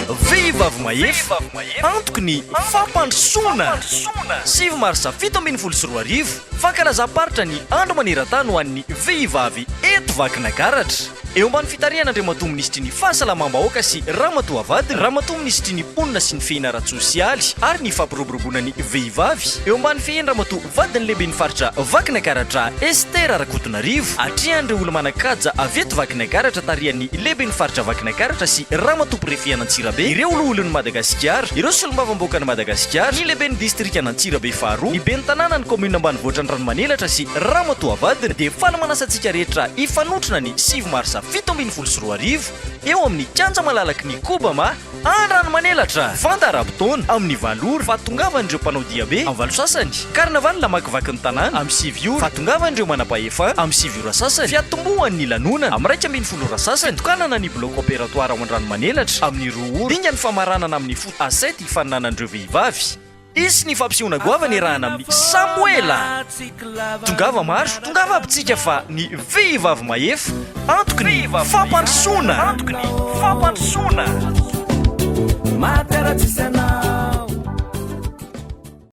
Vehivavy mahefa, antoky ny fampandrosoana! Sivy marsa 2017, fankalazam-paritra ny Andro maneran-tany ho an'ny vehivavy eto Vakinakaratra. Eo ambany fitarihan'Andriamatoa Minisitry ny Fahasalamam-bahoaka sy Ramatoa vadiny, Ramatoa Minisitry ny Mponina sy ny Fehina ara-tsosialy ary ny Fampiroboroboana ny Vehivavy, eo ambany fehin-dRamatoa vadin'ny Lehiben'ny Faritra Vakinakaratra Esther Rakotonarivo, atrehan'ireo olo-manan-kaja avy eto Vakinakaratra tarihan'ny Lehiben'ny Faritra Vakinakaratra sy Ramatoa Préfet an'Antsirabe, ireo Loholon'i Madagasikara, ireo Solombavambahoakan'i Madagasikara, ny Lehiben'ny Distrikan'Antsirabe faharoa, ny Ben'ny Tanànan'ny Kaominina Ambanivohitra Andranomanelatra sy Ramatoa vadiny, dia faly manasa antsika rehetra hifanotrona ny sivy marsa 2017 eo amin'ny kianja malalaky ny Kobama Andranomanelatra. Fandaharam-potoana, amin'ny valo ora, fahatongavan'ireo mpanao diabe, amin'ny valo sasany, Carnaval hamakivaky ny tanàna, amin'ny sivy ora, fahatongavan'ireo manam-pahefana, amin'ny sivy ora sasany, fiatombohan'ny lanonana, amin'ny 11 ora sasany, fitokanana ny bloc opératoire ao Andranomanelatra, amin'ny roa ora, dingan'ny famaranana amin'ny foot à sept hifaninanan'ireo vehivavy. Hisy ny fampisehoana goavana iarahana amin'i Samoela. Tongava maro, tongava aby tsika fa ny vehivavy mahefa antoky ny fampandrosoana. Antoky ny fampandrosoana. Maty ara tsisy anao.